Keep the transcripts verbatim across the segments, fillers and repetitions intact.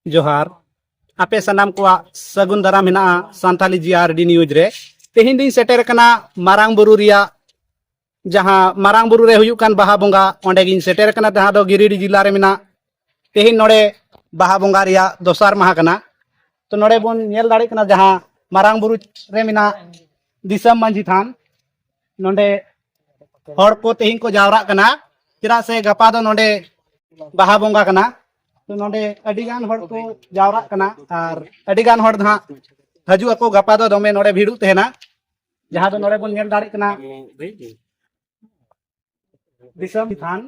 ᱡᱚᱦᱟᱨ᱾ ᱟᱯᱮ ᱥᱟᱱᱟᱢ ᱠᱚᱣᱟᱜ ᱥᱟᱹᱜᱩᱱ ᱫᱟᱨᱟᱢ ᱦᱮᱱᱟᱜᱼᱟ ᱥᱟᱱᱛᱟᱞᱤ ᱡᱤ ᱟᱨ ᱰᱤ ᱱᱤᱭᱩᱡᱽ ᱨᱮ᱾ ᱛᱮᱦᱮᱧ ᱫᱚᱧ ᱥᱮᱴᱮᱨ ᱟᱠᱟᱱᱟ ᱢᱟᱨᱟᱝ ᱵᱩᱨᱩ ᱨᱮᱭᱟᱜ, ᱡᱟᱦᱟᱸ ᱢᱟᱨᱟᱝ ᱵᱩᱨᱩ ᱨᱮ ᱦᱩᱭᱩᱜ ᱠᱟᱱ ᱵᱟᱦᱟ ᱵᱚᱸᱜᱟ, ᱚᱸᱰᱮ ᱜᱤᱧ ᱥᱮᱴᱮᱨ ᱟᱠᱟᱱᱟ, ᱡᱟᱦᱟᱸ ᱫᱚ ᱜᱤᱨᱤᱰᱤ ᱡᱮᱞᱟ ᱨᱮ ᱢᱮᱱᱟᱜ᱾ ᱛᱮᱦᱮᱧ ᱱᱚᱰᱮ ᱵᱟᱦᱟ ᱵᱚᱸᱜᱟ ᱨᱮᱭᱟᱜ ᱫᱚᱥᱟᱨ ᱢᱟᱦᱟ ᱠᱟᱱᱟ᱾ ᱛᱚ ᱱᱚᱰᱮ ᱵᱚᱱ ᱧᱮᱞ ᱫᱟᱲᱮᱭᱟᱜ ᱠᱟᱱᱟ ᱡᱟᱦᱟᱸ ᱢᱟᱨᱟᱝ ᱵᱩᱨᱩ ᱨᱮ ᱢᱮᱱᱟᱜ ᱫᱤᱥᱚᱢ ᱢᱟᱹᱡᱷᱤ ᱛᱷᱟᱱ, ᱱᱚᱰᱮ ᱦᱚᱲ ᱠᱚ ᱛᱮᱦᱮᱧ ᱠᱚ ᱡᱟᱣᱨᱟᱜ ᱠᱟᱱᱟ, ᱪᱮᱫᱟᱜ ᱥᱮ ᱜᱟᱯᱟ ᱫᱚ ᱱᱚᱰᱮ ᱵᱟᱦᱟ ᱵᱚᱸᱜᱟ ᱠᱟᱱᱟ᱾ ᱛᱚ ᱱᱚᱰᱮ ᱟᱹᱰᱤ ᱜᱟᱱ ᱦᱚᱲ ᱠᱚ ᱡᱟᱣᱨᱟᱜ ᱠᱟᱱᱟ ᱟᱨ ᱟᱹᱰᱤ ᱜᱟᱱ ᱦᱚᱲ ᱫᱚ ᱦᱟᱸᱜ ᱦᱤᱡᱩᱜ ᱟᱠᱚ, ᱜᱟᱯᱟ ᱫᱚ ᱫᱚᱢᱮ ᱱᱚᱰᱮ ᱵᱷᱤᱲᱚᱜ ᱛᱟᱦᱮᱱᱟ᱾ ᱡᱟᱦᱟᱸ ᱫᱚ ᱱᱚᱰᱮ ᱵᱚᱱ ᱧᱮᱞ ᱫᱟᱲᱮᱭᱟᱜ ᱠᱟᱱᱟ ᱫᱤᱥᱚᱢ ᱛᱷᱟᱱ,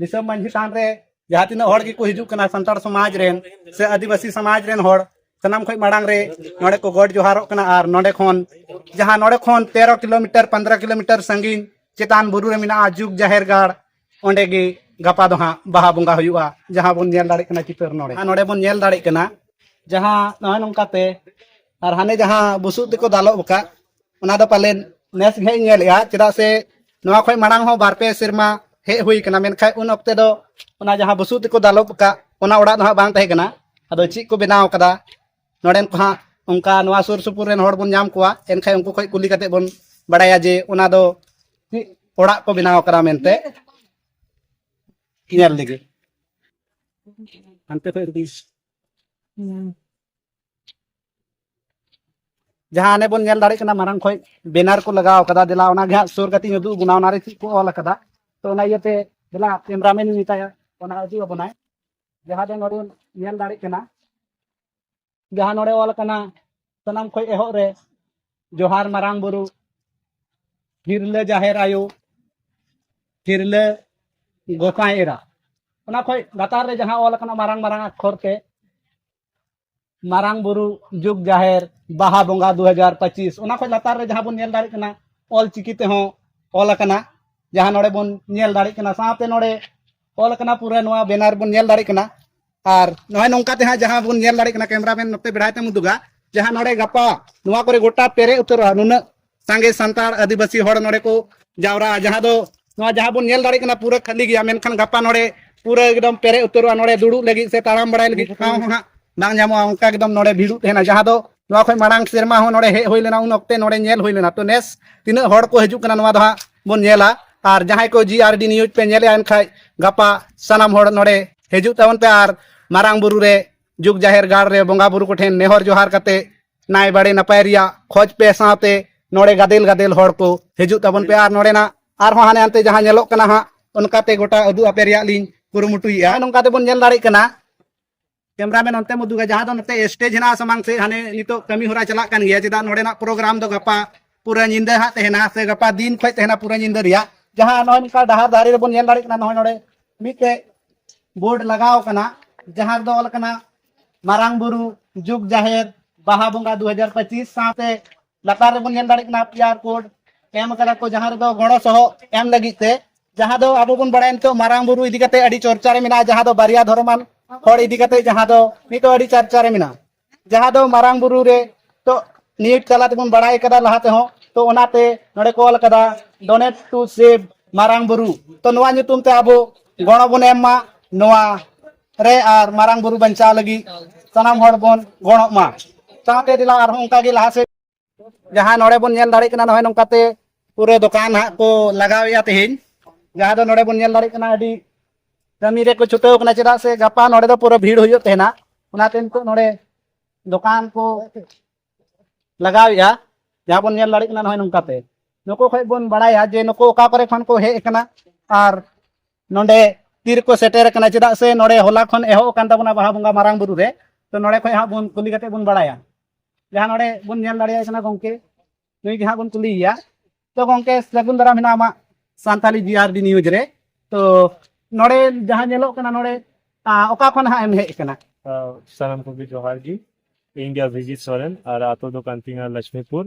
ᱫᱤᱥᱚᱢ ᱢᱟᱹᱡᱷᱤ ᱛᱷᱟᱱ ᱨᱮ ᱡᱟᱦᱟᱸ ᱛᱤᱱᱟᱹᱜ ᱦᱚᱲ ᱜᱮᱠᱚ ᱦᱤᱡᱩᱜ ᱠᱟᱱᱟ, ᱥᱟᱱᱛᱟᱲ ᱥᱚᱢᱟᱡᱽ ᱨᱮᱱ ᱥᱮ ᱟᱹᱫᱤᱵᱟᱹᱥᱤ ᱥᱚᱢᱟᱡᱽ ᱨᱮᱱ ᱦᱚᱲ, ᱥᱟᱱᱟᱢ ᱠᱷᱚᱱ ᱢᱟᱲᱟᱝ ᱨᱮ ᱱᱚᱰᱮ ᱠᱚ ᱜᱚᱰ ᱡᱚᱦᱟᱨᱚᱜ ᱠᱟᱱᱟ᱾ ᱟᱨ ᱱᱚᱰᱮ ᱠᱷᱚᱱ, ᱡᱟᱦᱟᱸ ᱱᱚᱰᱮ ᱠᱷᱚᱱ ᱛᱮᱨᱚ ᱠᱤᱞᱳᱢᱤᱴᱟᱨ, ᱯᱚᱱᱫᱽᱨᱚ ᱠᱤᱞᱳᱢᱤᱴᱟᱨ ᱥᱟᱺᱜᱤᱧ ᱪᱮᱛᱟᱱ ᱵᱩᱨᱩ ᱨᱮ ᱢᱮᱱᱟᱜᱼᱟ ᱡᱩᱜᱽ ᱡᱟᱦᱮᱨ ᱜᱟᱲ, ᱚᱸᱰᱮ ᱜᱮ ᱜᱟᱯᱟ ᱫᱚ ᱦᱟᱸᱜ ᱵᱟᱦᱟ ᱵᱚᱸᱜᱟ ᱦᱩᱭᱩᱜᱼᱟ, ᱡᱟᱦᱟᱸ ᱵᱚᱱ ᱧᱮᱞ ᱫᱟᱲᱮᱭᱟᱜ ᱠᱟᱱᱟ ᱪᱤᱛᱟᱹᱨ ᱱᱚᱰᱮ᱾ ᱟᱨ ᱱᱚᱰᱮ ᱵᱚᱱ ᱧᱮᱞ ᱫᱟᱲᱮᱭᱟᱜ ᱠᱟᱱᱟ ᱡᱟᱦᱟᱸ ᱱᱚᱜᱼᱚᱭ ᱱᱚᱝᱠᱟᱛᱮ, ᱟᱨ ᱦᱟᱱᱮ ᱡᱟᱦᱟᱸ ᱵᱩᱥᱩᱵ ᱛᱮᱠᱚ ᱫᱟᱞᱚᱵ ᱟᱠᱟᱫ, ᱚᱱᱟ ᱫᱚ ᱯᱟᱞᱮᱱ ᱱᱮᱥ ᱜᱮ ᱦᱟᱸᱜ ᱤᱧ ᱧᱮᱞᱮᱜᱼᱟ, ᱪᱮᱫᱟᱜ ᱥᱮ ᱱᱚᱣᱟ ᱠᱷᱚᱱ ᱢᱟᱲᱟᱝ ᱦᱚᱸ ᱵᱟᱨ ᱯᱮ ᱥᱮᱨᱢᱟ ᱦᱮᱡ ᱦᱩᱭ ᱠᱟᱱᱟ, ᱢᱮᱱᱠᱷᱟᱱ ᱩᱱ ᱚᱠᱛᱮ ᱫᱚ ᱚᱱᱟ ᱡᱟᱦᱟᱸ ᱵᱩᱥᱩᱵ ᱛᱮᱠᱚ ᱫᱟᱞᱚᱵ ᱟᱠᱟᱫ, ᱚᱱᱟ ᱚᱲᱟᱜ ᱫᱚ ᱦᱟᱸᱜ ᱵᱟᱝ ᱛᱟᱦᱮᱸ ᱠᱟᱱᱟ᱾ ᱟᱫᱚ ᱪᱮᱫ ᱠᱚ ᱵᱮᱱᱟᱣ ᱠᱟᱫᱟ ᱱᱚᱰᱮᱱ ᱠᱚ ᱦᱟᱸᱜ, ᱚᱱᱠᱟ ᱱᱚᱣᱟ ᱥᱩᱨ ᱥᱩᱯᱩᱨ ᱨᱮᱱ ᱦᱚᱲ ᱵᱚᱱ ᱧᱟᱢ ᱠᱚᱣᱟ, ᱮᱱᱠᱷᱟᱱ ᱩᱱᱠᱩ ᱠᱷᱚᱱ ᱠᱩᱞᱤ ᱠᱟᱛᱮ ᱵᱚᱱ ᱵᱟᱲᱟᱭᱟ ᱡᱮ ᱚᱱᱟ ᱫᱚ ᱪᱮᱫ ᱚᱲᱟᱜ ᱠᱚ ᱵᱮᱱᱟᱣ ᱠᱟᱫᱟ ᱢᱮᱱᱛᱮ᱾ ᱧᱮᱞ ᱞᱮᱜᱮ ᱦᱟᱱᱛᱮ ᱠᱷᱚᱱ ᱨᱮᱜᱮ᱾ ᱡᱟᱦᱟᱸ ᱦᱟᱱᱮ ᱵᱚᱱ ᱧᱮᱞ ᱫᱟᱲᱮᱭᱟᱜ ᱠᱟᱱᱟ, ᱢᱟᱨᱟᱝ ᱠᱷᱚᱱ ᱵᱮᱱᱟᱨ ᱠᱚ ᱞᱟᱜᱟᱣ ᱠᱟᱫᱟ, ᱫᱮᱞᱟ ᱚᱱᱟ ᱜᱮ ᱦᱟᱸᱜ ᱥᱩᱨ ᱠᱟᱛᱮ ᱤᱧ ᱩᱫᱩᱜ ᱟᱵᱚᱱᱟ, ᱚᱱᱟ ᱨᱮ ᱪᱮᱫ ᱠᱚ ᱚᱞ ᱠᱟᱫᱟ᱾ ᱛᱚ ᱚᱱᱟ ᱤᱭᱟᱹᱛᱮ ᱫᱮᱞᱟ ᱠᱮᱢᱨᱟᱢᱮᱱ ᱤᱧ ᱢᱮᱛᱟᱭᱟ, ᱚᱱᱟ ᱩᱫᱩᱜ ᱟᱵᱚᱱᱟᱭ᱾ ᱡᱟᱦᱟᱸ ᱫᱚ ᱱᱚᱰᱮ ᱵᱚᱱ ᱧᱮᱞ ᱫᱟᱲᱮᱭᱟᱜ ᱠᱟᱱᱟ, ᱡᱟᱦᱟᱸ ᱱᱚᱰᱮ ᱚᱞ ᱠᱟᱱᱟ, ᱥᱟᱱᱟᱢ ᱠᱷᱚᱱ ᱮᱦᱚᱵ ᱨᱮ, "ᱡᱚᱦᱟᱨ ᱢᱟᱨᱟᱝ ᱵᱩᱨᱩ, ᱛᱤᱨᱞᱟᱹ ᱡᱟᱦᱮᱨ ᱟᱭᱳ, ᱛᱤᱨᱞᱟᱹ ᱜᱚᱸᱥᱟᱭ ᱮᱨᱟ", ᱚᱱᱟ ᱠᱷᱚᱱ ᱞᱟᱛᱟᱨ ᱨᱮ ᱡᱟᱦᱟᱸ ᱚᱞ ᱠᱟᱱᱟ ᱢᱟᱨᱟᱝ ᱢᱟᱨᱟᱝ ᱟᱠᱷᱚᱨ ᱛᱮ, "ᱢᱟᱨᱟᱝ ᱵᱩᱨᱩ, ᱡᱩᱜᱽ ᱡᱟᱦᱮᱨ, ᱵᱟᱦᱟ ᱵᱚᱸᱜᱟ ᱫᱩ ᱦᱟᱡᱟᱨ ᱯᱚᱸᱪᱤᱥ", ᱚᱱᱟ ᱠᱷᱚᱱ ᱞᱟᱛᱟᱨ ᱨᱮ ᱡᱟᱦᱟᱸ ᱵᱚᱱ ᱧᱮᱞ ᱫᱟᱲᱮᱭᱟᱜ ᱠᱟᱱᱟ, ᱚᱞ ᱪᱤᱠᱤ ᱛᱮᱦᱚᱸ ᱚᱞ ᱟᱠᱟᱱᱟ, ᱡᱟᱦᱟᱸ ᱱᱚᱰᱮ ᱵᱚᱱ ᱧᱮᱞ ᱫᱟᱲᱮᱭᱟᱜ ᱠᱟᱱᱟ᱾ ᱥᱟᱶᱛᱮ ᱱᱚᱰᱮ ᱚᱞ ᱟᱠᱟᱱᱟ, ᱯᱩᱨᱟᱹ ᱱᱚᱣᱟ ᱵᱮᱱᱟᱨ ᱵᱚᱱ ᱧᱮᱞ ᱫᱟᱲᱮᱭᱟᱜ ᱠᱟᱱᱟ᱾ ᱟᱨ ᱱᱚᱜᱼᱚᱭ ᱱᱚᱝᱠᱟ ᱛᱮ ᱦᱟᱸᱜ ᱡᱟᱦᱟᱸ ᱵᱚᱱ ᱧᱮᱞ ᱫᱟᱲᱮᱭᱟᱜ ᱠᱟᱱᱟ, ᱠᱮᱢᱨᱟᱢᱮᱱ ᱱᱚᱛᱮ ᱵᱮᱲᱦᱟᱭ ᱛᱮᱢ ᱩᱫᱩᱜᱟ, ᱡᱟᱦᱟᱸ ᱱᱚᱰᱮ ᱜᱟᱯᱟ ᱱᱚᱣᱟ ᱠᱚᱨᱮ ᱜᱚᱴᱟ ᱯᱮᱨᱮᱡ ᱩᱛᱟᱹᱨᱚᱜᱼᱟ, ᱱᱩᱱᱟᱹᱜ ᱥᱟᱸᱜᱮ ᱥᱟᱱᱛᱟᱲ ᱟᱹᱫᱤᱵᱟᱹᱥᱤ ᱦᱚᱲ ᱱᱚᱰᱮ ᱠᱚ ᱡᱟᱣᱨᱟᱜᱼᱟ, ᱡᱟᱦᱟᱸ ᱫᱚ ᱱᱚᱣᱟ ᱡᱟᱦᱟᱸ ᱵᱚᱱ ᱧᱮᱞ ᱫᱟᱲᱮᱭᱟᱜ ᱠᱟᱱᱟ ᱯᱩᱨᱟᱹ ᱠᱷᱟᱹᱞᱤ ᱜᱮᱭᱟ, ᱢᱮᱱᱠᱷᱟᱱ ᱜᱟᱯᱟ ᱱᱚᱰᱮ ᱯᱩᱨᱟᱹ ᱮᱠᱫᱚᱢ ᱯᱮᱨᱮᱡ ᱩᱛᱟᱹᱨᱚᱜᱼᱟ᱾ ᱱᱚᱰᱮ ᱫᱩᱲᱩᱵ ᱞᱟᱹᱜᱤᱫ ᱥᱮ ᱛᱟᱲᱟᱢ ᱵᱟᱲᱟᱭ ᱞᱟᱹᱜᱤᱫ ᱴᱷᱟᱶ ᱦᱚᱸ ᱦᱟᱸᱜ ᱵᱟᱝ ᱧᱟᱢᱚᱜᱼᱟ, ᱚᱱᱠᱟ ᱮᱠᱫᱚᱢ ᱱᱚᱰᱮ ᱵᱷᱤᱲᱚᱜ ᱛᱟᱦᱮᱱᱟ᱾ ᱡᱟᱦᱟᱸ ᱫᱚ ᱱᱚᱣᱟ ᱠᱷᱚᱱ ᱢᱟᱲᱟᱝ ᱥᱮᱨᱢᱟ ᱦᱚᱸ ᱱᱚᱰᱮ ᱦᱮᱡ ᱦᱩᱭ ᱞᱮᱱᱟ, ᱩᱱ ᱚᱠᱛᱮ ᱱᱚᱰᱮ ᱧᱮᱞ ᱦᱩᱭ ᱞᱮᱱᱟ᱾ ᱛᱚ ᱱᱮᱥ ᱛᱤᱱᱟᱹᱜ ᱦᱚᱲ ᱠᱚ ᱦᱤᱡᱩᱜ ᱠᱟᱱᱟ, ᱱᱚᱣᱟ ᱫᱚ ᱦᱟᱸᱜ ᱵᱚᱱ ᱧᱮᱞᱟ᱾ ᱟᱨ ᱡᱟᱦᱟᱸᱭ ᱠᱚ ᱡᱤ ᱟᱨ ᱰᱤ ᱱᱤᱭᱩᱡᱽ ᱯᱮ ᱧᱮᱞᱮᱜᱼᱟ, ᱮᱱᱠᱷᱟᱡ ᱜᱟᱯᱟ ᱥᱟᱱᱟᱢ ᱦᱚᱲ ᱱᱚᱰᱮ ᱦᱤᱡᱩᱜ ᱛᱟᱵᱚᱱ ᱯᱮ ᱟᱨ ᱢᱟᱨᱟᱝ ᱵᱩᱨᱩ ᱨᱮ, ᱡᱩᱜᱽ ᱡᱟᱦᱮᱨ ᱜᱟᱲ ᱨᱮ ᱵᱚᱸᱜᱟ ᱵᱩᱨᱩ ᱠᱚᱴᱷᱮᱱ ᱱᱮᱦᱚᱨ ᱡᱚᱦᱟᱨ ᱠᱟᱛᱮ ᱱᱟᱭ ᱵᱟᱲᱮ ᱱᱟᱯᱟᱭ ᱨᱮᱭᱟᱜ ᱠᱷᱚᱡᱽ ᱯᱮ, ᱥᱟᱶᱛᱮ ᱱᱚᱰᱮ ᱜᱟᱫᱮᱞ ᱜᱟᱫᱮᱞ ᱦᱚᱲ ᱠᱚ ᱦᱤᱡᱩᱜ ᱛᱟᱵᱚᱱ ᱯᱮ᱾ ᱟᱨ ᱱᱚᱰᱮᱱᱟᱜ ᱟᱨᱦᱚᱸ ᱦᱟᱱᱮ ᱦᱟᱱᱛᱮ ᱡᱟᱦᱟᱸ ᱧᱮᱞᱚᱜ ᱠᱟᱱᱟ ᱦᱟᱸᱜ, ᱚᱱᱠᱟᱛᱮ ᱜᱚᱴᱟ ᱩᱫᱩᱜ ᱟᱯᱮ ᱨᱮᱭᱟᱜ ᱞᱤᱧ ᱠᱩᱨᱩᱢᱩᱴᱩᱭᱮᱫᱼᱟ᱾ ᱱᱚᱝᱠᱟ ᱛᱮᱵᱚᱱ ᱧᱮᱞ ᱫᱟᱲᱮᱭᱟᱜ ᱠᱟᱱᱟ, ᱠᱮᱢᱨᱟᱢᱮᱱ ᱚᱱᱛᱮᱢ ᱩᱫᱩᱜᱟ, ᱡᱟᱦᱟᱸ ᱫᱚ ᱱᱚᱛᱮ ᱥᱴᱮᱡᱽ ᱦᱮᱱᱟᱜᱼᱟ ᱥᱟᱢᱟᱝ ᱥᱮᱫ, ᱦᱟᱱᱮ ᱱᱤᱛᱚᱜ ᱠᱟᱹᱢᱤ ᱦᱚᱨᱟ ᱪᱟᱞᱟᱜ ᱠᱟᱱ ᱜᱮᱭᱟ᱾ ᱪᱮᱫᱟᱜ ᱱᱚᱰᱮᱱᱟᱜ ᱯᱨᱳᱜᱨᱟᱢ ᱫᱚ ᱜᱟᱯᱟ ᱯᱩᱨᱟᱹ ᱧᱤᱫᱟᱹ ᱦᱟᱸᱜ ᱛᱟᱦᱮᱱᱟ, ᱥᱮ ᱜᱟᱯᱟ ᱫᱤᱱ ᱠᱷᱚᱡ ᱛᱟᱦᱮᱱᱟ ᱯᱩᱨᱟᱹ ᱧᱤᱫᱟᱹ ᱨᱮᱭᱟᱜ᱾ ᱡᱟᱦᱟᱸ ᱱᱚᱜᱼᱚᱭ ᱱᱚᱝᱠᱟ ᱰᱟᱦᱟᱨ ᱫᱷᱟᱨᱮ ᱨᱮᱵᱚᱱ ᱧᱮᱞ ᱫᱟᱲᱮᱭᱟᱜ ᱠᱟᱱᱟ, ᱱᱚᱜᱼᱚᱭ ᱱᱚᱰᱮ ᱢᱤᱫᱴᱮᱡ ᱵᱳᱨᱰ ᱞᱟᱜᱟᱣ ᱠᱟᱱᱟ, ᱡᱟᱦᱟᱸ ᱨᱮᱫᱚ ᱚᱞ ᱠᱟᱱᱟ ᱢᱟᱨᱟᱝ ᱵᱩᱨᱩ, ᱡᱩᱜᱽ ᱡᱟᱦᱮᱨ, ᱵᱟᱦᱟ ᱵᱚᱸᱜᱟ ᱫᱩ ᱦᱟᱡᱟᱨ ᱯᱚᱸᱪᱤᱥ᱾ ᱥᱟᱶᱛᱮ ᱞᱟᱛᱟᱨ ᱨᱮᱵᱚᱱ ᱧᱮᱞ ᱫᱟᱲᱮᱭᱟᱜ ᱠᱟᱱᱟ ᱠᱤᱭᱩ ᱟᱨ ᱠᱳᱰ ᱮᱢ ᱠᱟᱫᱟ ᱠᱚ, ᱡᱟᱦᱟᱸ ᱨᱮᱫᱚ ᱜᱚᱲᱚ ᱥᱚᱦᱚ ᱮᱢ ᱞᱟᱹᱜᱤᱫ ᱛᱮ, ᱡᱟᱦᱟᱸ ᱫᱚ ᱟᱵᱚ ᱵᱚᱱ ᱵᱟᱲᱟᱭᱟ ᱱᱤᱛᱚᱜ ᱢᱟᱨᱟᱝ ᱵᱩᱨᱩ ᱤᱫᱤ ᱠᱟᱛᱮ ᱟᱹᱰᱤ ᱪᱚᱨᱪᱟ ᱨᱮ ᱢᱮᱱᱟᱜᱼᱟ, ᱡᱟᱦᱟᱸ ᱫᱚ ᱵᱟᱨᱭᱟ ᱫᱷᱚᱨᱚᱢᱟᱱ ᱦᱚᱲ ᱤᱫᱤ ᱠᱟᱛᱮ ᱡᱟᱦᱟᱸ ᱫᱚ ᱱᱤᱛᱚᱜ ᱟᱹᱰᱤ ᱪᱟᱨᱪᱟ ᱨᱮ ᱢᱮᱱᱟᱜᱼᱟ, ᱡᱟᱦᱟᱸ ᱫᱚ ᱢᱟᱨᱟᱝ ᱵᱩᱨᱩ ᱨᱮ ᱛᱚ ᱱᱤᱭᱩᱡᱽ ᱛᱟᱞᱟ ᱛᱮᱵᱚᱱ ᱵᱟᱲᱟᱭ ᱠᱟᱫᱟ ᱞᱟᱦᱟ ᱛᱮᱦᱚᱸ᱾ ᱛᱚ ᱚᱱᱟᱛᱮ ᱱᱚᱰᱮ ᱠᱚ ᱚᱞ ᱠᱟᱫᱟ, "Donate to save ᱢᱟᱨᱟᱝ ᱵᱩᱨᱩ", ᱛᱚ ᱱᱚᱣᱟ ᱧᱩᱛᱩᱢ ᱛᱮ ᱟᱵᱚ ᱜᱚᱲᱚ ᱵᱚᱱ ᱮᱢ ᱢᱟ ᱱᱚᱣᱟ ᱨᱮ, ᱟᱨ ᱢᱟᱨᱟᱝ ᱵᱩᱨᱩ ᱵᱟᱧᱪᱟᱣ ᱞᱟᱹᱜᱤᱫ ᱥᱟᱱᱟᱢ ᱦᱚᱲ ᱵᱚᱱ ᱜᱚᱲᱚᱜ ᱢᱟ᱾ ᱥᱟᱶᱛᱮ ᱫᱮᱞᱟ ᱟᱨᱦᱚᱸ ᱚᱱᱠᱟ ᱜᱮ ᱞᱟᱦᱟ ᱥᱮᱫ, ᱡᱟᱦᱟᱸ ᱱᱚᱰᱮ ᱵᱚᱱ ᱧᱮᱞ ᱫᱟᱲᱮᱭᱟᱜ ᱠᱟᱱᱟ, ᱱᱚᱜᱼᱚᱭ ᱱᱚᱝᱠᱟᱛᱮ ᱯᱩᱨᱟᱹ ᱫᱚᱠᱟᱱ ᱦᱟᱸᱜ ᱠᱚ ᱞᱟᱜᱟᱣᱮᱫᱼᱟ ᱛᱮᱦᱮᱧ, ᱡᱟᱦᱟᱸ ᱫᱚ ᱱᱚᱰᱮ ᱵᱚᱱ ᱧᱮᱞ ᱫᱟᱲᱮᱭᱟᱜ ᱠᱟᱱᱟ ᱟᱹᱰᱤ ᱠᱟᱹᱢᱤ ᱨᱮᱠᱚ ᱪᱷᱩᱴᱟᱹᱣ ᱠᱟᱱᱟ, ᱪᱮᱫᱟᱜ ᱥᱮ ᱜᱟᱯᱟ ᱱᱚᱰᱮ ᱫᱚ ᱯᱩᱨᱟᱹ ᱵᱷᱤᱲ ᱦᱩᱭᱩᱜ ᱛᱟᱦᱮᱱᱟ᱾ ᱚᱱᱟᱛᱮ ᱱᱤᱛᱚᱜ ᱱᱚᱰᱮ ᱫᱚᱠᱟᱱ ᱠᱚ ᱞᱟᱜᱟᱣᱮᱫᱼᱟ, ᱡᱟᱦᱟᱸ ᱵᱚᱱ ᱧᱮᱞ ᱫᱟᱲᱮᱭᱟᱜ ᱠᱟᱱᱟ ᱱᱚᱜᱼᱚᱭ ᱱᱚᱝᱠᱟᱛᱮ᱾ ᱱᱩᱠᱩ ᱠᱷᱚᱡ ᱵᱚᱱ ᱵᱟᱲᱟᱭᱟ ᱡᱮ ᱱᱩᱠᱩ ᱚᱠᱟ ᱠᱚᱨᱮ ᱠᱷᱚᱱ ᱠᱚ ᱦᱮᱡ ᱟᱠᱟᱱᱟ ᱟᱨ ᱱᱚᱰᱮ ᱛᱤ ᱨᱮᱠᱚ ᱥᱮᱴᱮᱨ ᱟᱠᱟᱱᱟ, ᱪᱮᱫᱟᱜ ᱥᱮ ᱱᱚᱰᱮ ᱦᱚᱞᱟ ᱠᱷᱚᱱ ᱮᱦᱚᱵ ᱟᱠᱟᱱ ᱛᱟᱵᱚᱱᱟ ᱵᱟᱦᱟ ᱵᱚᱸᱜᱟ ᱢᱟᱨᱟᱝ ᱵᱩᱨᱩ ᱨᱮ᱾ ᱛᱚ ᱱᱚᱰᱮ ᱠᱷᱚᱡ ᱦᱟᱸᱜ ᱵᱚᱱ ᱠᱩᱞᱤ ᱠᱟᱛᱮ ᱵᱚᱱ ᱵᱟᱲᱟᱭᱟ᱾ ᱡᱟᱦᱟᱸ ᱱᱚᱰᱮ ᱵᱚᱱ ᱧᱮᱞ ᱫᱟᱲᱮᱭᱟᱭ ᱠᱟᱱᱟ ᱜᱚᱢᱠᱮ, ᱱᱩᱭ ᱜᱮ ᱦᱟᱸᱜ ᱵᱚᱱ ᱠᱩᱞᱤᱭᱮᱭᱟ᱾ ᱛᱚ ᱜᱚᱢᱠᱮ, ᱥᱟᱹᱜᱩᱱ ᱫᱟᱨᱟᱢ ᱦᱮᱱᱟᱜ ᱟᱢᱟᱜ ᱥᱟᱱᱛᱟᱞᱤ ᱡᱤ ᱟᱨ ᱰᱤ ᱱᱤᱭᱩᱡᱽ ᱨᱮ᱾ ᱛᱚ ᱱᱚᱰᱮ ᱡᱟᱦᱟᱸ ᱧᱮᱞᱚᱜ ᱠᱟᱱᱟ ᱱᱚᱰᱮ, ᱟ, ᱚᱠᱟ ᱠᱷᱚᱱ ᱦᱟᱸᱜ ᱮᱢ ᱦᱮᱡ ᱟᱠᱟᱱᱟ? ᱟ, ᱥᱟᱱᱟᱢ ᱠᱚᱜᱮ ᱡᱚᱦᱟᱨ ᱜᱮ᱾ ᱤᱧ ᱜᱮ ᱚᱵᱷᱤᱡᱤᱛ ᱥᱚᱨᱮᱱ ᱟᱨ ᱟᱛᱳ ᱫᱚ ᱠᱟᱱ ᱛᱤᱧᱟ ᱞᱚᱪᱷᱢᱤᱯᱩᱨ᱾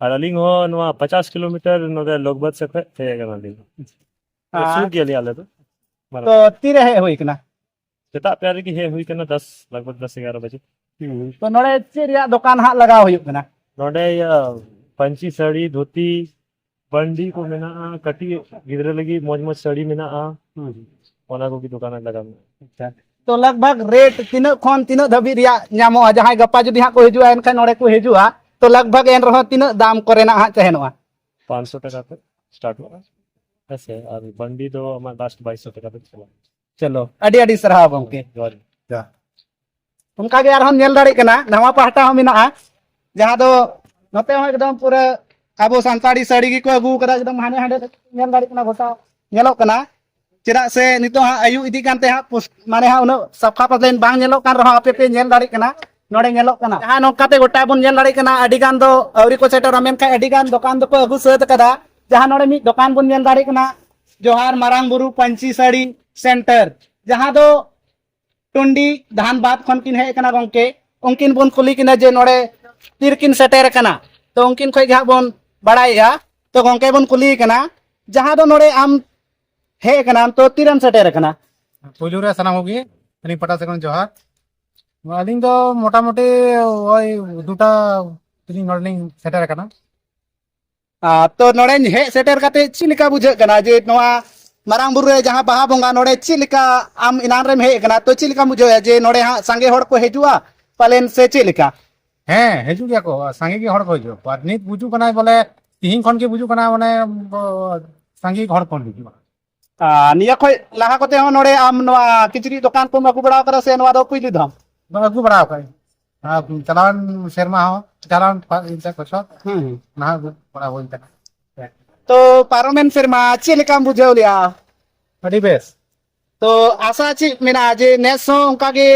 ᱟᱨ ᱟᱹᱞᱤᱧ ᱦᱚᱸ ᱱᱚᱣᱟ ᱯᱚᱪᱟᱥ ᱠᱤᱞᱳᱢᱤᱴᱟᱨ ᱱᱚᱰᱮ ᱞᱚᱠᱵᱟᱫ ᱥᱮᱫ ᱠᱷᱚᱱ ᱦᱮᱡ ᱟᱠᱟᱱᱟᱞᱤᱧ᱾ ᱟᱨ ᱥᱩᱨ ᱜᱮᱭᱟᱞᱮ ᱟᱞᱮ ᱫᱚ᱾ ᱛᱚ ᱛᱤᱨᱮ ᱦᱮᱡ ᱦᱩᱭ ᱠᱟᱱᱟ? ᱥᱮᱛᱟᱜ ᱯᱟᱭᱟᱨ ᱨᱮᱜᱮ ᱦᱮᱡ ᱦᱩᱭ ᱠᱟᱱᱟ, ᱫᱚᱥ, ᱞᱟᱜᱽ ᱵᱷᱟᱜᱽ ᱫᱚᱥ ᱮᱜᱟᱨᱚ ᱵᱟᱡᱮ᱾ ᱦᱩᱸ᱾ ᱛᱚ ᱱᱚᱰᱮ ᱪᱮᱫ ᱨᱮᱭᱟᱜ ᱫᱚᱠᱟᱱ ᱦᱟᱸᱜ ᱞᱟᱜᱟᱣ ᱦᱩᱭᱩᱜ ᱠᱟᱱᱟ? ᱱᱚᱰᱮ ᱤᱭᱟᱹ ᱯᱟᱹᱧᱪᱤ ᱥᱟᱹᱲᱤ, ᱫᱷᱩᱛᱤ, ᱵᱟᱱᱰᱤ ᱠᱚ ᱢᱮᱱᱟᱜᱼᱟ, ᱠᱟᱹᱴᱤᱡ ᱜᱤᱫᱽᱨᱟᱹ ᱞᱟᱹᱜᱤᱫ ᱢᱚᱡᱽ ᱢᱚᱡᱽ ᱥᱟᱹᱲᱤ ᱢᱮᱱᱟᱜᱼᱟ᱾ ᱦᱩᱸ᱾ ᱚᱱᱟ ᱠᱚᱜᱮ ᱫᱚᱠᱟᱱ ᱨᱮ ᱞᱟᱜᱟᱣ ᱢᱮᱱᱟᱜᱼᱟ᱾ ᱟᱪᱪᱷᱟ᱾ ᱛᱚ ᱞᱟᱜᱽ ᱵᱷᱟᱜᱽ ᱨᱮᱴ ᱛᱤᱱᱟᱹᱜ ᱠᱷᱚᱱ ᱛᱤᱱᱟᱹᱜ ᱫᱷᱟᱹᱵᱤᱡ ᱨᱮᱭᱟᱜ ᱧᱟᱢᱚᱜᱼᱟ? ᱡᱟᱦᱟᱸᱭ ᱜᱟᱯᱟ ᱡᱩᱫᱤ ᱦᱟᱸᱜ ᱠᱚ ᱦᱤᱡᱩᱜᱼᱟ, ᱮᱱᱠᱷᱟᱱ ᱱᱚᱰᱮ ᱠᱚ ᱦᱤᱡᱩᱜᱼᱟ, ᱛᱚ ᱞᱟᱜᱽ ᱵᱷᱟᱜᱽ ᱮᱱ ᱨᱮᱦᱚᱸ ᱛᱤᱱᱟᱹᱜ ᱫᱟᱢ ᱠᱚᱨᱮᱱᱟᱜ ᱦᱟᱸᱜ ᱛᱟᱦᱮᱱᱚᱜᱼᱟ? ᱯᱟᱸᱪᱥᱚ ᱴᱟᱠᱟ ᱠᱷᱚᱱ ᱥᱴᱟᱨᱴᱚᱜᱼᱟ᱾ ᱦᱮᱸ ᱥᱮ, ᱟᱨ ᱵᱟᱱᱰᱤ ᱫᱚ ᱟᱢᱟᱜ ᱞᱟᱥᱴ ᱵᱟᱭᱤᱥᱥᱚ ᱴᱟᱠᱟ ᱛᱮ ᱪᱟᱞᱟᱜᱼᱟ᱾ ᱪᱚᱞᱚ, ᱟᱹᱰᱤ ᱟᱹᱰᱤ ᱥᱟᱨᱦᱟᱣ ᱜᱚᱢᱠᱮ᱾ ᱡᱚᱦᱟᱨ ᱜᱮ᱾ ᱚᱱᱠᱟ ᱜᱮ ᱟᱨᱦᱚᱸ ᱧᱮᱞ ᱫᱟᱲᱮᱭᱟᱜ ᱠᱟᱱᱟ, ᱱᱟᱣᱟ ᱯᱟᱦᱴᱟ ᱦᱚᱸ ᱢᱮᱱᱟᱜᱼᱟ, ᱡᱟᱦᱟᱸ ᱫᱚ ᱱᱚᱛᱮ ᱦᱚᱸ ᱮᱠᱫᱚᱢ ᱯᱩᱨᱟᱹ ᱟᱵᱚ ᱥᱟᱱᱛᱟᱲᱤ ᱥᱟᱹᱲᱤ ᱜᱮᱠᱚ ᱟᱹᱜᱩ ᱠᱟᱫᱟ, ᱮᱠᱫᱚᱢ ᱦᱟᱸᱰᱮ ᱦᱟᱸᱰᱮ ᱧᱮᱞ ᱫᱟᱲᱮᱭᱟᱜ ᱠᱟᱱᱟ, ᱜᱚᱴᱟ ᱧᱮᱞᱚᱜ ᱠᱟᱱᱟ᱾ ᱪᱮᱫᱟᱜ ᱥᱮ ᱱᱤᱛᱚᱜ ᱦᱟᱸᱜ ᱟᱹᱭᱩᱵ ᱤᱫᱤᱜ ᱠᱟᱱᱛᱮ ᱦᱟᱸᱜ ᱯᱩᱥ-, ᱢᱟᱱᱮ ᱦᱟᱸᱜ ᱩᱱᱟᱹᱜ ᱥᱟᱯᱷᱟ ᱯᱟᱥᱮᱡ ᱵᱟᱝ ᱧᱮᱞᱚᱜ ᱠᱟᱱ ᱨᱮᱦᱚᱸ, ᱟᱯᱮ ᱯᱮ ᱧᱮᱞ ᱫᱟᱲᱮᱭᱟᱜ ᱠᱟᱱᱟ, ᱱᱚᱰᱮ ᱧᱮᱞᱚᱜ ᱠᱟᱱᱟ᱾ ᱡᱟᱦᱟᱸ ᱱᱚᱝᱠᱟᱛᱮ ᱜᱚᱴᱟ ᱵᱚᱱ ᱧᱮᱞ ᱫᱟᱲᱮᱭᱟᱜ ᱠᱟᱱᱟ, ᱟᱹᱰᱤ ᱜᱟᱱ ᱫᱚ ᱟᱹᱣᱨᱤ ᱠᱚ ᱥᱮᱴᱮᱨᱟ, ᱢᱮᱱᱠᱷᱟᱱ ᱟᱹᱰᱤ ᱜᱟᱱ ᱫᱚᱠᱟᱱ ᱫᱚᱠᱚ ᱟᱹᱜᱩ ᱥᱟᱹᱛ ᱠᱟᱫᱟ᱾ ᱡᱟᱦᱟᱸ ᱱᱚᱰᱮ ᱢᱤᱫ ᱫᱚᱠᱟᱱ ᱵᱚᱱ ᱧᱮᱞ ᱫᱟᱲᱮᱭᱟᱜ ᱠᱟᱱᱟ, ᱡᱚᱦᱟᱨ ᱢᱟᱨᱟᱝ ᱵᱩᱨᱩ ᱯᱟᱹᱧᱪᱤ ᱥᱟᱹᱲᱤ ᱥᱮᱱᱴᱟᱨ, ᱡᱟᱦᱟᱸ ᱫᱚ ᱴᱩᱱᱰᱤ ᱫᱷᱟᱱᱵᱟᱫᱽ ᱠᱷᱚᱱ ᱠᱤᱱ ᱦᱮᱡ ᱟᱠᱟᱱᱟ ᱜᱚᱢᱠᱮ, ᱩᱱᱠᱤᱱ ᱵᱚᱱ ᱠᱩᱞᱤ ᱠᱤᱱᱟ ᱡᱮ ᱱᱚᱰᱮ ᱛᱤᱨᱮᱠᱤᱱ ᱥᱮᱴᱮᱨ ᱟᱠᱟᱱᱟ᱾ ᱛᱚ ᱩᱱᱠᱤᱱ ᱠᱷᱚᱱ ᱜᱮ ᱦᱟᱸᱜ ᱵᱚᱱ ᱵᱟᱲᱟᱭᱮᱜᱼᱟ᱾ ᱛᱚ ᱜᱚᱢᱠᱮ ᱵᱚᱱ ᱠᱩᱞᱤᱭᱮ ᱠᱟᱱᱟ, ᱡᱟᱦᱟᱸ ᱫᱚ ᱱᱚᱰᱮ ᱟᱢ ᱦᱮᱡ ᱟᱠᱟᱱᱟᱢ, ᱛᱚ ᱛᱤᱨᱮᱢ ᱥᱮᱴᱮᱨ ᱟᱠᱟᱱᱟ? ᱯᱩᱭᱞᱩ ᱨᱮ ᱥᱟᱱᱟᱢ ᱠᱚᱜᱮ ᱟᱹᱞᱤᱧ ᱯᱟᱦᱴᱟ ᱥᱮᱫ ᱠᱷᱚᱱ ᱡᱚᱦᱟᱨ᱾ ᱟᱹᱞᱤᱧ ᱫᱚ ᱢᱚᱴᱟᱢᱩᱴᱤ ᱳᱭ ᱫᱩᱴᱟ ᱛᱮᱞᱤᱧ ᱱᱚᱰᱮ ᱞᱤᱧ ᱥᱮᱴᱮᱨ ᱟᱠᱟᱱᱟ᱾ ᱟᱨ ᱛᱚ ᱱᱚᱰᱮᱧ ᱦᱮᱡ ᱥᱮᱴᱮᱨ ᱠᱟᱛᱮ ᱪᱮᱫ ᱞᱮᱠᱟ ᱵᱩᱡᱷᱟᱹᱜ ᱠᱟᱱᱟ ᱡᱮ ᱱᱚᱣᱟ ᱢᱟᱨᱟᱝ ᱵᱩᱨᱩ ᱨᱮ ᱡᱟᱦᱟᱸ ᱵᱟᱦᱟ ᱵᱚᱸᱜᱟ ᱱᱚᱰᱮ ᱪᱮᱫ ᱞᱮᱠᱟ ᱟᱢ ᱮᱱᱟᱱ ᱨᱮᱢ ᱦᱮᱡ ᱟᱠᱟᱱᱟ, ᱛᱚ ᱪᱮᱫ ᱞᱮᱠᱟᱢ ᱵᱩᱡᱷᱟᱹᱣᱮᱫᱼᱟ ᱡᱮ ᱱᱚᱰᱮ ᱦᱟᱸᱜ ᱥᱟᱸᱜᱮ ᱦᱚᱲ ᱠᱚ ᱦᱤᱡᱩᱜᱼᱟ ᱯᱟᱞᱮᱱ ᱥᱮ ᱪᱮᱫ ᱞᱮᱠᱟ? ᱦᱮᱸ, ᱦᱤᱡᱩᱜ ᱜᱮᱭᱟ ᱠᱚ, ᱥᱟᱸᱜᱮ ᱜᱮ ᱦᱚᱲ ᱠᱚ ᱦᱤᱡᱩᱜᱼᱟ᱾ ᱟᱨ ᱱᱤᱛ ᱵᱩᱡᱩᱜ ᱠᱟᱱᱟ ᱵᱚᱞᱮ ᱛᱤᱦᱤᱧ ᱠᱷᱚᱱ ᱜᱮ ᱵᱩᱡᱩᱜ ᱠᱟᱱᱟ, ᱢᱟᱱᱮ ᱵᱚ-, ᱥᱟᱸᱜᱮ ᱜᱮ ᱦᱚᱲ ᱠᱚ ᱦᱤᱡᱩᱜᱼᱟ᱾ ᱟᱨ ᱱᱤᱭᱟᱹ ᱠᱷᱚᱡ ᱞᱟᱦᱟ ᱠᱚᱛᱮ ᱦᱚᱸ ᱱᱚᱰᱮ ᱟᱢ ᱱᱚᱣᱟ ᱠᱤᱪᱨᱤᱡ ᱫᱚᱠᱟᱱ ᱠᱚᱢ ᱟᱹᱜᱩ ᱵᱟᱲᱟ ᱟᱠᱟᱫᱟ ᱥᱮ ᱱᱚᱣᱟ ᱫᱚ ᱯᱩᱭᱞᱩ ᱫᱷᱟᱣ? ᱵᱟᱝ, ᱟᱹᱜᱩ ᱵᱟᱲᱟ ᱟᱠᱟᱫ ᱟᱹᱧ᱾ ᱟᱨ ᱪᱟᱞᱟᱣᱮᱱ ᱥᱮᱨᱢᱟ ᱦᱚᱸ, ᱪᱟᱞᱟᱣᱮᱱ ᱯᱟ-, ᱤᱱᱠᱟ ᱵᱚᱪᱷᱚᱨ ᱦᱩᱸ᱾ ᱱᱟᱦᱟᱜ ᱟᱹᱜᱩ ᱵᱟᱲᱟ ᱦᱩᱭ ᱠᱟᱱᱟ᱾ ᱛᱚ ᱯᱟᱨᱚᱢᱮᱱ ᱥᱮᱨᱢᱟ ᱪᱮᱫ ᱞᱮᱠᱟᱢ ᱵᱩᱡᱷᱟᱹᱣ ᱞᱮᱜᱼᱟ? ᱟᱹᱰᱤ ᱵᱮᱥ᱾ ᱛᱚ ᱟᱥᱟ ᱪᱮᱫ ᱢᱮᱱᱟᱜᱼᱟ ᱡᱮ ᱱᱮᱥ ᱦᱚᱸ ᱚᱱᱠᱟ ᱜᱮ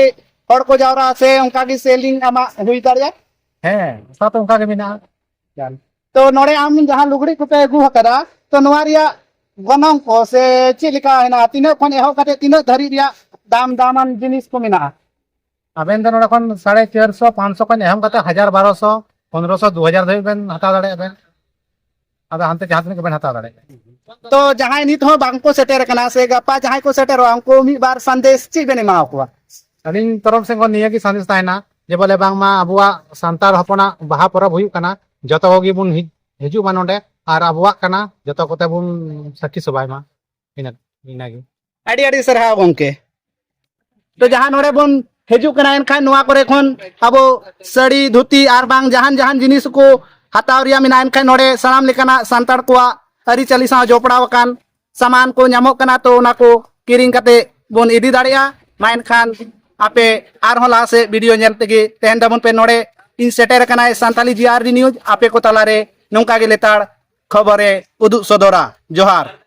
ᱦᱚᱲ ᱠᱚ ᱡᱟᱣᱨᱟᱜᱼᱟ ᱥᱮ ᱚᱱᱠᱟ ᱜᱮ ᱥᱮᱞᱤᱝ ᱟᱢᱟᱜ ᱦᱩᱭ ᱫᱟᱲᱮᱭᱟᱜᱼᱟ? ᱦᱮᱸ, ᱟᱥᱟ ᱛᱚ ᱚᱱᱠᱟ ᱜᱮ ᱢᱮᱱᱟᱜᱼᱟ᱾ ᱛᱚ ᱱᱚᱰᱮ ᱟᱢ ᱡᱟᱦᱟᱸ ᱞᱩᱜᱽᱲᱤᱡ ᱠᱚᱯᱮ ᱟᱹᱜᱩ ᱟᱠᱟᱫᱟ, ᱛᱚ ᱱᱚᱣᱟ ᱨᱮᱭᱟᱜ ᱜᱚᱱᱚᱝ ᱠᱚ ᱥᱮ ᱪᱮᱫ ᱞᱮᱠᱟ ᱦᱮᱱᱟᱜᱼᱟ? ᱛᱤᱱᱟᱹᱜ ᱠᱷᱚᱱ ᱮᱦᱚᱵ ᱠᱟᱛᱮ ᱛᱤᱱᱟᱹᱜ ᱫᱷᱟᱹᱨᱤᱡ ᱨᱮᱭᱟᱜ ᱫᱟᱢ ᱫᱟᱢᱟᱱ ᱡᱤᱱᱤᱥ ᱠᱚ ᱢᱮᱱᱟᱜᱼᱟ? ᱟᱵᱮᱱ ᱫᱚ ᱱᱚᱰᱮ ᱠᱷᱚᱱ ᱥᱟᱲᱮ ᱪᱟᱨᱥᱚ, ᱯᱟᱸᱪᱥᱚ ᱠᱷᱚᱱ ᱮᱦᱚᱵ ᱠᱟᱛᱮ ᱦᱟᱡᱟᱨ ᱵᱟᱨᱚᱥᱚ, ᱯᱚᱱᱨᱚᱥᱚ, ᱫᱩ ᱦᱟᱡᱟᱨ ᱫᱷᱟᱹᱵᱤᱡ ᱵᱮᱱ ᱦᱟᱛᱟᱣ ᱫᱟᱲᱮᱭᱟᱜᱼᱟ ᱵᱮᱱ᱾ ᱟᱫᱚ ᱦᱟᱱᱛᱮ ᱡᱟᱦᱟᱸ ᱛᱤᱱᱟᱹᱜ ᱜᱮᱵᱮᱱ ᱦᱟᱛᱟᱣ ᱫᱟᱲᱮᱭᱟᱜᱼᱟ᱾ ᱛᱚ ᱡᱟᱦᱟᱸᱭ ᱱᱤᱛ ᱦᱚᱸ ᱵᱟᱝ ᱠᱚ ᱥᱮᱴᱮᱨ ᱟᱠᱟᱱᱟ ᱥᱮ ᱜᱟᱯᱟ ᱡᱟᱦᱟᱸᱭ ᱠᱚ ᱥᱮᱴᱮᱨᱚᱜᱼᱟ, ᱩᱱᱠᱩ ᱢᱤᱫ ᱵᱟᱨ ᱥᱟᱸᱫᱮᱥ ᱪᱮᱫ ᱵᱮᱱ ᱮᱢᱟ ᱠᱚᱣᱟ? ᱟᱹᱞᱤᱧ ᱛᱚᱨᱚᱯ ᱥᱮᱫ ᱠᱷᱚᱱ ᱱᱤᱭᱟᱹ ᱜᱮ ᱥᱟᱸᱫᱮᱥ ᱛᱟᱦᱮᱱᱟ ᱡᱮ ᱵᱚᱞᱮ ᱵᱟᱝᱢᱟ ᱟᱵᱚᱣᱟᱜ ᱥᱟᱱᱛᱟᱲ ᱦᱚᱯᱚᱱᱟᱜ ᱵᱟᱦᱟ ᱯᱚᱨᱚᱵᱽ ᱦᱩᱭᱩᱜ ᱠᱟᱱᱟ, ᱡᱚᱛᱚ ᱠᱚᱜᱮ ᱵᱚᱱ ᱦᱤᱡ-, ᱦᱤᱡᱩᱜ ᱢᱟ ᱱᱚᱰᱮ, ᱟᱨ ᱟᱵᱚᱣᱟᱜ ᱠᱟᱱᱟ, ᱡᱚᱛᱚ ᱠᱚᱛᱮ ᱵᱚᱱ ᱥᱟᱹᱠᱷᱤ ᱥᱚᱵᱷᱟᱭ ᱢᱟ᱾ ᱤᱱᱟᱹ, ᱤᱱᱟᱹᱜᱮ᱾ ᱟᱹᱰᱤ ᱟᱹᱰᱤ ᱥᱟᱨᱦᱟᱣ ᱜᱚᱢᱠᱮ᱾ ᱛᱚ ᱡᱟᱦᱟᱸ ᱱᱚᱰᱮ ᱵᱚᱱ ᱦᱤᱡᱩᱜ ᱠᱟᱱᱟ, ᱮᱱᱠᱷᱟᱱ ᱱᱚᱣᱟ ᱠᱚᱨᱮ ᱠᱷᱚᱱ ᱟᱵᱚ ᱥᱟᱹᱲᱤ, ᱫᱷᱩᱛᱤ ᱟᱨ ᱵᱟᱝ ᱡᱟᱦᱟᱱ ᱡᱟᱦᱟᱱ ᱡᱤᱱᱤᱥ ᱠᱚ ᱦᱟᱛᱟᱣ ᱨᱮᱭᱟᱜ ᱢᱮᱱᱟᱜᱼᱟ, ᱮᱱᱠᱷᱟᱱ ᱱᱚᱰᱮ ᱥᱟᱱᱟᱢ ᱞᱮᱠᱟᱱᱟᱜ ᱥᱟᱱᱛᱟᱲ ᱠᱚᱣᱟᱜ ᱟᱹᱨᱤᱪᱟᱹᱞᱤ ᱥᱟᱶ ᱡᱚᱯᱲᱟᱣ ᱟᱠᱟᱱ ᱥᱟᱢᱟᱱ ᱠᱚ ᱧᱟᱢᱚᱜ ᱠᱟᱱᱟ, ᱛᱚ ᱚᱱᱟ ᱠᱚ ᱠᱤᱨᱤᱧ ᱠᱟᱛᱮ ᱵᱚᱱ ᱤᱫᱤ ᱫᱟᱲᱮᱭᱟᱜᱼᱟ᱾ ᱢᱟ ᱮᱱᱠᱷᱟᱱ ᱟᱯᱮ ᱟᱨᱦᱚᱸ ᱞᱟᱦᱟ ᱥᱮᱫ ᱵᱷᱤᱰᱤᱭᱳ ᱧᱮᱞ ᱛᱮᱜᱮ ᱛᱟᱦᱮᱱ ᱛᱟᱵᱚᱱ ᱯᱮ᱾ ᱱᱚᱰᱮ ᱤᱧ ᱥᱮᱴᱮᱨ ᱟᱠᱟᱱᱟᱭ ᱥᱟᱱᱛᱟᱞᱤ ᱡᱤ ᱟᱨ ᱰᱤ ᱱᱤᱭᱩᱡᱽ, ᱟᱯᱮ ᱠᱚ ᱛᱟᱞᱟᱨᱮ ᱱᱚᱝᱠᱟ ᱜᱮ ᱞᱮᱛᱟᱲ ᱠᱷᱚᱵᱚᱨᱮ ᱩᱫᱩᱜ ᱥᱚᱫᱚᱨᱟ᱾ ᱡᱚᱦᱟᱨ᱾